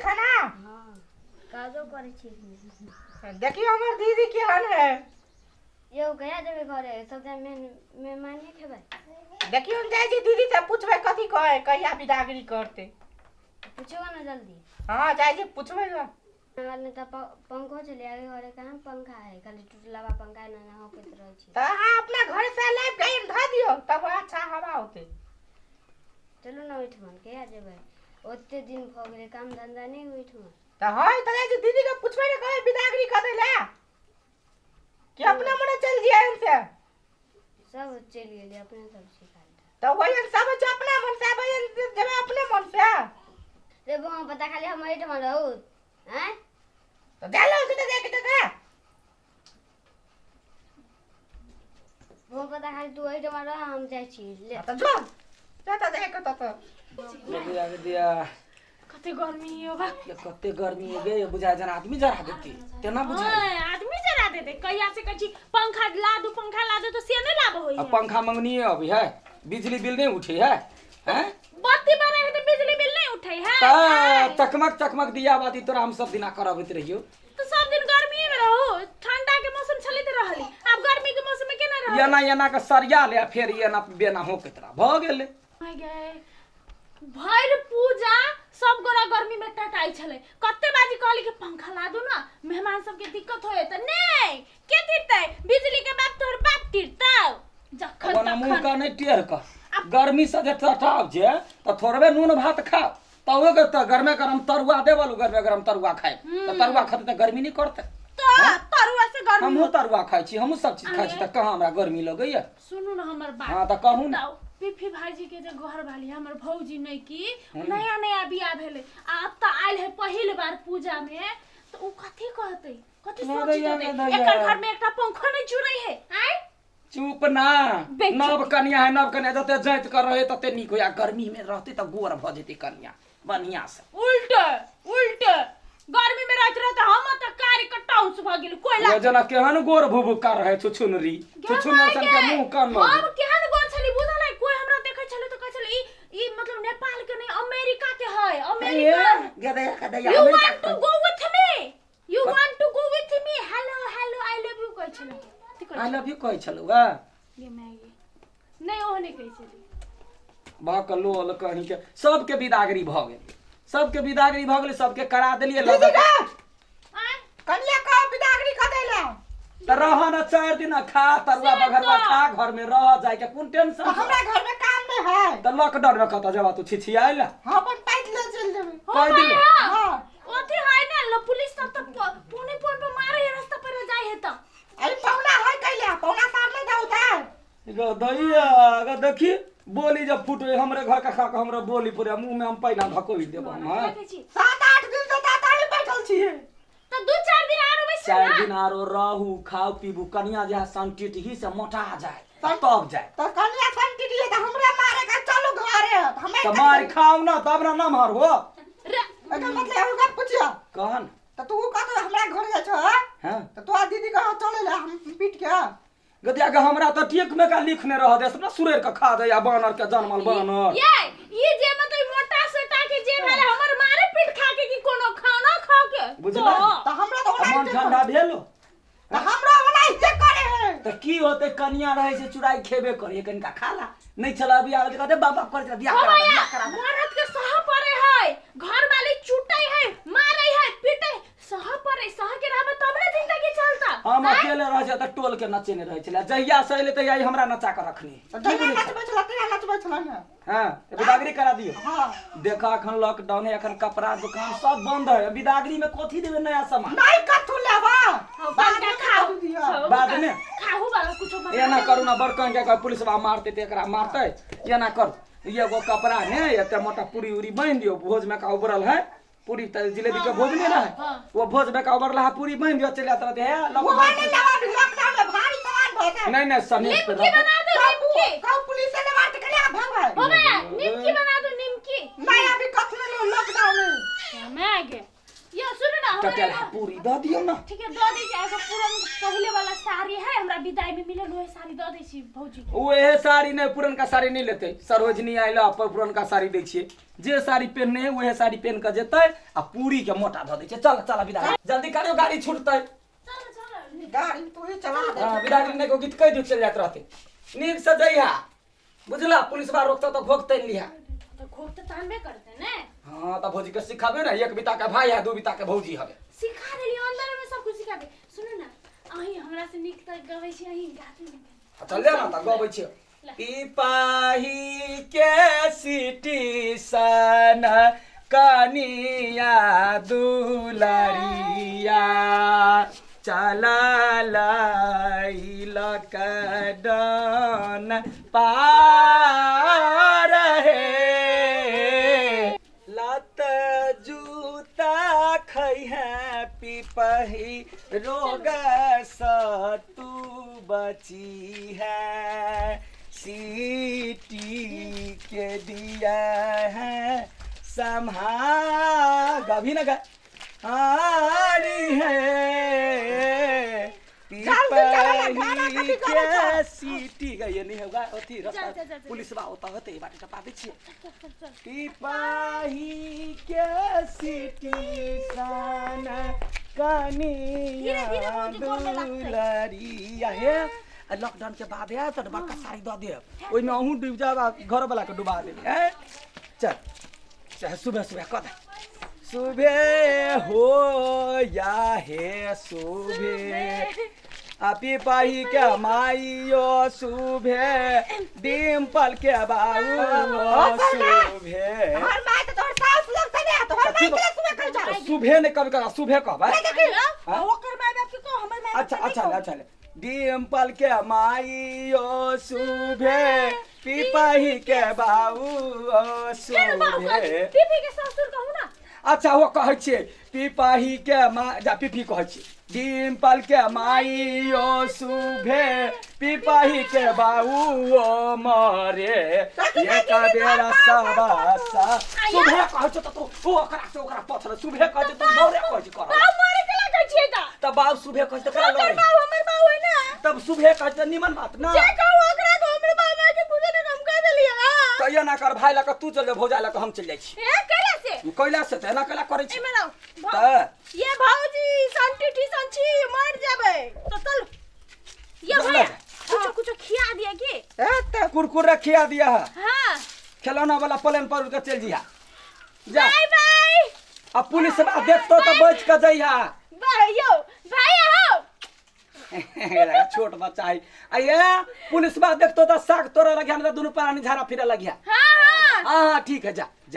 खाना? हँ, काजो करै छी। देखियौ हमर दीदी केहन है। यौ, कहिया जेबै घरे? सब दिन मेहमाने खेबै। देखियौ, हम जाइ छी दीदी से पुछबै कथी कहै, कहिया बिदागरी करतै। पुछियौ ने जल्दी। हँ, जाइ छी पुछबै ग। हमरा नहि तऽ पंखो छलै आगे घरे, कहाँ पंखा है? खाली टुटलावा पंखा एना एना हौंकैत रहै छै। तऽ अहाँ अपना घर से लाबि कऽ एहिमे धऽ दियौ, तब अच्छा हवा औतै। चलू ने ओहिठमन, कहिया जेबै? ओते दिन भऽ गेलै, काम धंधा नहि ओहिठमन। तऽ हय, तऽ जाइ छी दीदी के पुछबै ने, कहबै बिदागरी कऽ दै लए कि अपना मने चलि जइयै से। सब चलि गेलै, अपने सब छी खाली। तऽ वही सब छै, अपना मन से आबै जेबै, अपने मन से। रे बा, पता खाली हम एहिठमन रहू आँय? तऽ जा लो तऽ जाके तऽ वो पता खाली तू एहिठमन रह, हम जाइ छी ले। तऽ जो जा तऽ जाके तऽ दिया दिया। कते गर्मी हो बा। ये कते गर्मी हो गे, बुझाय जना आदमी जरा देती तेना बुझाय। आदमी जरा देते। कहिया से कहै छी पंखा ला दू, पंखा ला दू, तो से नहीं लाबो होई। अब पंखा मंगनी अभी है, बिजली बिल नहीं उठे है, हैं? बत्ती बरै है तो बिजली बिल नहीं उठे है? त चकमक चकमक दिया बाती तोरा हम सब दिना करबैत रहियो। तो सब दिन गर्मी में रहू, ठंडा के मौसम छले त रहली, अब गर्मी के मौसम में केना रहली? एना एना के सरिया ले, फेर एना बेना होकैत रह भ गेलै। आइ गे, भरि पूजा सब गोरा गर्मी में टटाई छले। कते बाजी कहली कि पंखा ला दू ना, मेहमान सबके दिक्कत होए, त नहीं के तीरतै? बिजली के बाप तोहर बाप तीरतौ? जखन ओना मुंह तखन का नहीं टेढ़ कर, गर्मी से जे टटाव जे त थोड़बे नून भात खाओ त ओए के त गरमे गरम तरुआ देबल, गरमे गरम तरुआ खाए त तरुआ खते त गर्मी नहीं करते। तो तरुआ से गर्मी? हमहूँ तरुआ खाइ छी, हमहूँ सब चीज खाइ छी, त कहाँ हमरा गर्मी लगैया? सुनू न हमर बात। हाँ, त कहू न। बताउ, पीफी भाईजी के जे घर वाली हमर भौजी नहीं की नया नया बियाह भेलै आ अब तऽ आयल है पहिल बार पूजा में, तऽ उ कथी कहतै, कथी अरे सोचित यार, होतै? दैया। एकर घर में एकटा पंखो नहीं चुरै है आय। चुप ना। बेइज्जती। नव कन्या है, नव कन्या जते जाइत कर रहे तते नीक होया। गर्मी में रहते त गोर भ जेते कन्या बढ़िया से। उल्ट उल्ट गर्मी में रहत रहत हम तऽ कारी कटाउस भऽ गेल कोयला। ये जना केहन गोर भुभुका रहे छुछुनरी, छुछुनर सन के मुंह कान हम केहन गोर छली बुझल है? कोई हमरा देखै छलै तऽ कहै छलै ई ई मतलब नेपाल के नहीं, अमेरिका के है, American. गदैया गदैया। You America want to go with me? You want to go with me? Hello, hello, I love you कहै छलै। कथी कहै? I love you कहै छलौ गा? गे माय गे, नहि, ओहो नहि कहै छलै। भऽ लोल कहीं के, सबके बिदागरी भऽ गेल, सबके बिदागरी भऽ गेलै, सबके करा देलियै लऽ दीदी दऽ गे, आँय? कनिया कह बिदागरी कऽ दै लए। तऽ रह न 4 दिन, खा तरुआ से बघरुआ तऽ। खा, घर में रह, जाय के कोन टेंशन? तऽ हमरा घर में काम नहीं है। तऽ लॉकडाउन में कतऽ जेबा तू छिछियाइ ला? हम अपन पैदले चलि जेबै। हो पैदले? भैया। हाँ। ओथी है ना लो, पुलिस सब तऽ पौने पौन पर मारे है रास्ता पर जाय है तऽ। अरे पौना है कैला पौना सामने जाऊ ता। गो दैया गो, देखी बोली जब फूटे हमरे घर का खा के हमरा बोली पूरे मुंह में हम पैना धकोई देब हम। हाँ? देखै छी। 7-8 दिन से ताता ही बैठल छियै। तऽ 2-4 दिन आरो बैसू। चार ना दिन आरो रहू, खाओ पीबू, कनिया जे संटिट ही से मोटा जाए तब जाए। तऽ कनिया संटिट तऽ हमरा मारे का, चलू घरे हमे। तऽ मार खाओ ना तब ना नमहर हो। रे, एकर मतलब एगो गप पुछियो। कहन। तऽ तू कह हमरा घर जाइ छौ? हाँ। तऽ तोरा दीदी कह चले ले हम पीट के। गदिया के हमरा तऽ टेक में का लिखने रह दे ना, सुरेर के खा दे या बानर के जनमल बानर। ये ई जे मतलब मोटा सोटा के जे भेल हमर मारे पीट खा के कि कोनो खाना खा के? बुझलै? तऽ हमरा तऽ आ मन ओनाहिते ठंडा भेलो? तऽ हमरा ओनाहिते करे है। तऽ की होते, कनिया रहै छै, चुराई खेबे करिए, कनिका खा ला नहीं चला अभी आवे कहते बाप बाप करे, बियाह हो करा दे, भैया, बियाह करा दे। मरद के सह पड़े है, घर वाली चुटे है, मारे है, पीटे है, सह पड़े, सह के रहबे तब ने जिंदगी चलता। हम अकेले रह जाए तऽ टोल के नचेने रहै छलै, जहिया से एलै तहिया ई हमरा नचा के रखनी। तऽ जहिया नचबै छला तहिया नचबै छला ने। हाँ, तऽ बिदागरी करा दियौ। हाँ। देखा, अखन लॉकडाउन है, अखन कपड़ा दुकान सब बंद है, बिदागरी में कथी देबै नया सामान? नहीं कथू लेबा। हाँ, बाद कनिका में खाओ। कथू दिअ। हाँ, बाद में? खाहू वाला कुछो बना एना देबै। करू ना, बड़ कहीं के पुलिस बा मारते ते एकरा मारते। एना करू, एगो कपड़ा ने एते मोटा पूरी उरी बांधि दियौ, भोज में का उबरल है पूरी त जिलेबी के भोज नहीं रहे? हाँ। वो भोज में का उबरल है पूरी बांधि दियौ, चलि जात रहते है। वो नहीं लेबा, अभी लॉकडाउन में भारी सामान भऽ जाए। नहीं नहीं, सनेश पे निमकी रहते। बना दो, निमकी। कहू पुलिस ने मारते कनिया भगबै। हो भैया, निमकी बना दो, निमकी। नहीं, अभी कथू नहीं, लॉकडाउन में। मैं आगे ये सुन ना। हमरा टटेला पूरी दऽ दियौ ना। ठीक है, दऽ दै छी। एगो पुरन पहिले वाला साड़ी है, हमरा विदाई में मिलल, ओहे साड़ी दऽ दै छी भौजी के। उहे साड़ी नहि, पुरनका साड़ी नहि लेतै। सरोजनी आयल पर पुरनका साड़ी दै छियै। जे साड़ी पेनने है उहे साड़ी पेन कऽ जेतै आ पूरी के मोटा धऽ दै छियै। चल चल विदा, जल्दी करियौ, गाड़ी छूटतै। चल चल। गाड़ी तू ही चला दे। हाँ, विदागरी नहि गीत कहि दियौ, चलि जाइत रहतै। नीक से जइहा, बुझला? पुलिस बा रोकतौ तऽ घोकतै लिहा। तऽ घोक तऽ तानबे करतै ने। हाँ, तऽ भौजी के सिखाबे ने, एक बिता के भाई है, दू बिता के भौजी हवे। सिखा देली, अंदर में सब कुछ सिखा दे। सुनू ना, अहीं हमरा से नीक तऽ गबै छी, अहीं गाबू ने। चल ले ना, तऽ गबै छियै। पिपाही के सिटी सन कनिया दुलरिया चला लकडन पार हे, लत जूता खैहे पिपही रोग स तू बची है, सीटी के दिया है सम्हा गभी न गा आरी है। चल, चल, चल, गाना पिपही कथी गाबै के छौ? सीटी गई नहीं होगा अथी चल, रास्ता। चल, चल, चल। पुलिस बा ओता होते बाटे टपा दै छियै। चल चल चल। पिपाही के सिटी सन कनिया धीरे धीरे भौजी गोर में लागतै। दुलरिया हे। आ लॉकडाउन के बाद आयत तऽ बड़का साड़ी दऽ देब, ओहिमे अहूँ डूबि जायब आ घरवला के डुबा देब। हैं, चल चाहे सुबह सुबह कऽ दे। सुबह हो या हे सुबह आ पिपाही के माइयो सुबह, डिम्पल के बाबू सुबह। तोहर माय तऽ तोहर सास लगतै ने, तोहर माय के सुबह कर जा। सुबह नहीं, कभी कभी सुबह कहबै। हाँ? ओकर माय बाप के कहो, हमर माय बाप अच्छा के नहीं अच्छा कहू। ले, अच्छा ले। डिम्पल के माइयो सुबह, पिपाही के बाबू केना बाबू सुबह। पीपी के ससुर कहू ना। अच्छा, वो कहै छियै पिपाही के मा जा पिपी कहै छियै। डिम्पल के माइयो सुबह, पिपाही के बाबू ओ मरे एक बेरा सबासा सुबह कहै छै तऽ तू ओ ओकरा से ओकरा पछल सुबह कहै छै, तू दौड़े कहै छै कर। बाप मरे के लागै छियै तऽ। तब बाप सुबह कहै छै तऽ केना ओकर लड़ै? बाप हमर बाप है ना। तब सुबह कहै छै तऽ निमन बात ना। जे कहू ओकरा कहू, हमर बाप माय के पूजे ने हम कह देलियै। हां। तऽ एना कर, भाय लऽ कऽ तू चल जा, भौजाइ लऽ कऽ हम चलि जाइ छी। ए कैला से? कैला से तऽ एना कैला करै छी? एमे लाओ। तऽ ये भौजी संटी टीसन छी, मर जेबै तो चल ये चल भैया ना। कुछो कुछो खिया दिया की? ए तऽ कुरकुरे खिया दिया है। हाँ। खिलौना वाला प्लेन पर उड़ के चल जिहा, जा। Bye bye. आ पुलिस बा देखतो तऽ बच के जइहा। बाय यो भाई आओ। छोट बच्चा है आ ये पुलिस बा देखतो तऽ साग तोड़े लगिया, नहीं तऽ दुनू प्राणी झाड़ा फिरे लगिया। हाँ हाँ। हाँ हाँ, ठीक है, जा जा।